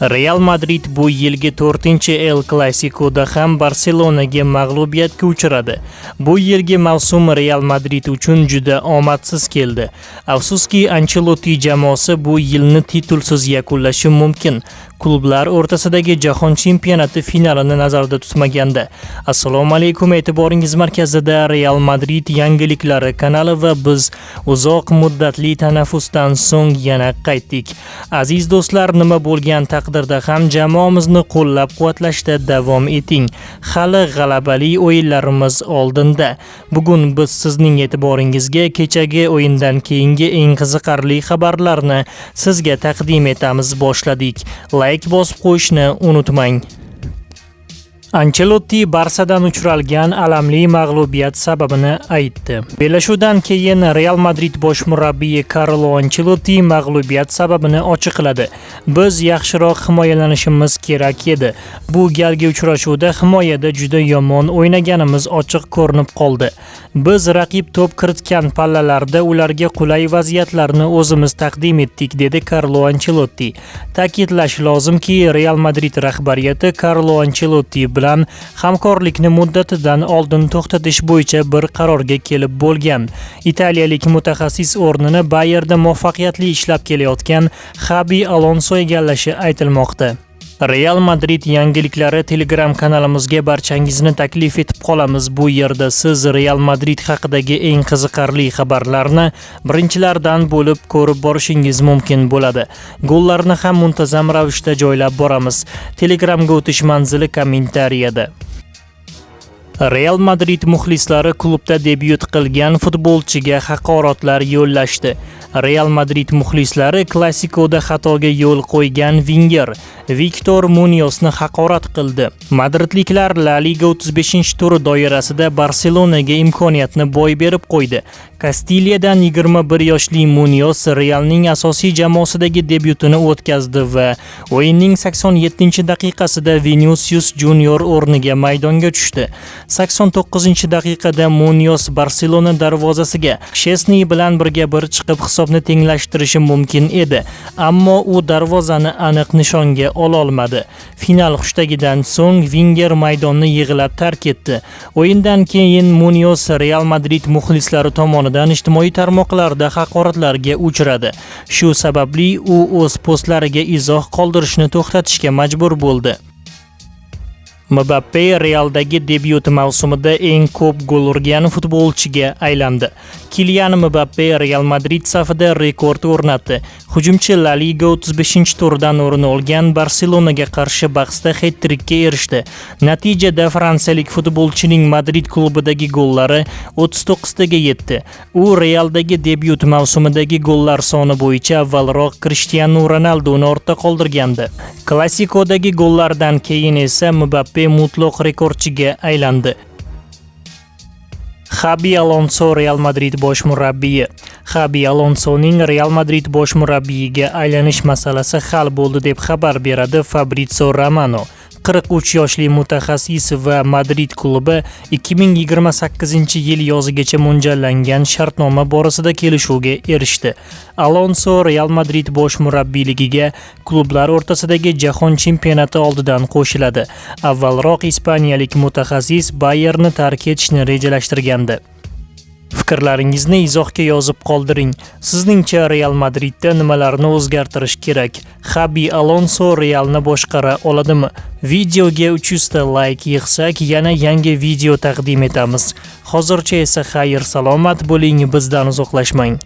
Real Madrid bu yilgi 4-El Clasico'da ham Barselonaga mag'lubiyatga uchradi. Bu yilgi mavsum Real Madrid uchun juda omadsiz keldi. Afsuski, Ancelotti jamoasi bu yilni titulsiz yakunlashi mumkin. Klublar o'rtasidagi jahon chempionati finalini nazarda tutmaganda. Assalomu alaykum, e'tiboringiz markazida Real Madrid yangiliklari kanali va biz uzoq muddatli tanaffusdan so'ng yana qaytdik. Aziz do'stlar, nima bo'lgan taqdirda ham jamoamizni qo'llab-quvvatlashda davom eting. Hali g'alabali o'yinlarimiz oldinda. Bugun biz sizning e'tiboringizga kechagi o'yindan keyingi eng qiziqarli xabarlarni sizga taqdim etamiz boshladik. Like bosib qo'yishni unutmang. Ancelotti Barsadan uchralgan alamli mag'lubiyat sababini aytdi. Bellashuvdan keyin Real Madrid bosh murabbiyi Karlo Ancelotti mag'lubiyat sababini ochiqladi. "Biz yaxshiroq himoyalanishimiz kerak edi. Bu galgi uchrashuvda himoyada juda yomon o'ynaganimiz ochiq ko'rinib qoldi. Biz raqib to'p kiritgan pallalarda ularga qulay vaziyatlarni o'zimiz taqdim etdik", dedi Karlo Ancelotti. Ta'kidlash lozimki, Real Madrid rahbariyati Karlo Ancelotti bilan hamkorlikni muddatidan oldin to'xtatish bo'yicha bir qarorga kelib bo'lgan. Italiyalik mutaxassis o'rnini Bayerda muvaffaqiyatli ishlab kelayotgan Xabi Alonso egallashi aytilmoqda. Real Madrid yangiliklari Telegram kanalimizga barchangizni taklif etib qolamiz. Bu yerda siz Real Madrid haqidagi eng qiziqarli xabarlarni birinchilardan bo'lib ko'rib borishingiz mumkin bo'ladi. Gollarni ham muntazam ravishda joylab boramiz. Telegramga o'tish manzili kommentariyada. Real Madrid muxlislari klubda debyut qilgan futbolchiga haqoratlar yo'llashdi. Real Madrid muxlislari Klasikoda xatoga yo'l qo'ygan vinger Viktor Munyosni haqorat qildi. Madridliklar La Liga 35-turi doirasida Barselonaga imkoniyatni boy berib qo'ydi. Kastiliyadan 21 yoshli Munyos Realning asosiy jamoasidagi debyutini o'tkazdi va o'yinning 87-daqiqasida Vinicius Junior o'rniga maydonga tushdi. 89-daqiqada Munyos Barselona darvozasiga Shesni bilan birga bir chiqib hisobni tenglashtirishi mumkin edi, ammo u darvozani aniq nishonga ololmadi. Final hushtagidan so'ng vinger maydonni yig'lab tark etdi. O'yindan keyin Munyos Real Madrid muxlislari tomonidan ijtimoiy tarmoqlarda haqoratlarga uchradi. Shu sababli u o'z postlariga izoh qoldirishni to'xtatishga majbur bo'ldi. Mbappe Realdagi debyut mavsumida eng ko'p gol urgan futbolchiga aylandi. Kilian Mbappe Real Madrid safida rekord o'rnatdi. Hujumchi La Liga 35-turdan o'rin olgan Barselonaga qarshi bahsda het-trikka erishdi. Natijada fransiyalik futbolchining Madrid klubidagi gollari 39 taga yetdi. U Realdagi debyut mavsumidagi gollar soni bo'yicha avvalroq Krishtianu Ronaldoni ortda qoldirgandi. Klasikodagi gollardan keyin esa Mbappe mutlaq rekordchiga aylandi. Xabi Alonso Real Madrid bosh murabbiyi. Xabi Alonsoning Real Madrid bosh murabbiyiga aylanish masalasi hal bo'ldi, deb xabar beradi Fabrizio Romano. 43 yoshli mutaxassis va Madrid klubi 2028-yil yozigacha mo'ljallangan shartnoma borasida kelishuvga erishdi. Alonso Real Madrid bosh murabbiyligiga klublar o'rtasidagi jahon chempionati oldidan qo'shiladi. Avvalroq ispaniyalik mutaxassis Bayerni tark etishni rejalashtirgandi. Fikrlaringizni izohga yozib qoldiring. Sizningcha, Real Madridda nimalarni o'zgartirish kerak? Xabi Alonso Realni boshqara oladimi? Videoga 300 ta like yig'sak, yana yangi video taqdim etamiz. Hozircha esa xayr salomat bo'ling, bizdan uzoqlashmang.